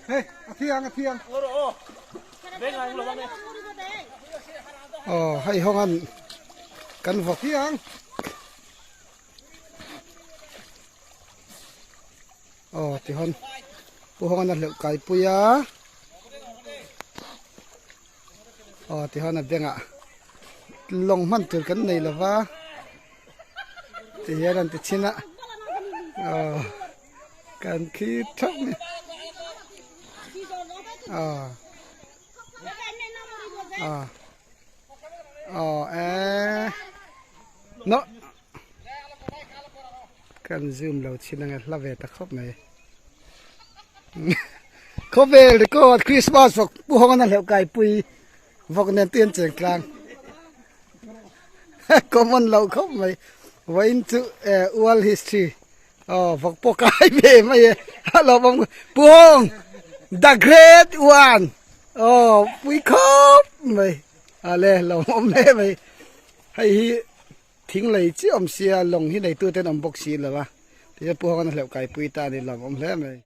Hey, a thiang a thiang. Aw, hei hawng an kan vawk hiang. Aw, tihawn pu hawng an a hleuh kai pui a. Aw, tihawn a bengah lawng hman tur kan nei lova ti hian an ti chhin a. Aw. Kan khi thap ni. À. À. Ờ e. Nó. Kan zoom lo chin ange hla ve ta khawp mai. Khawvel record Christmas vawk pu hawng an hleuh kai pui vawk nen tui an cheng tlang. Common lo khawp mai. Vawiin chu world history Aw vawk pawh kai ve mai e a lo awm Pu Hawng the great one aw pui khawp mai a le lo awm hle mai hei hi thing lei chiah awm sia lawng hi neitu ten awm bawk si lo a tichuan Pu Hawng an hleuh kai pui ta a ni lo awm hle mai.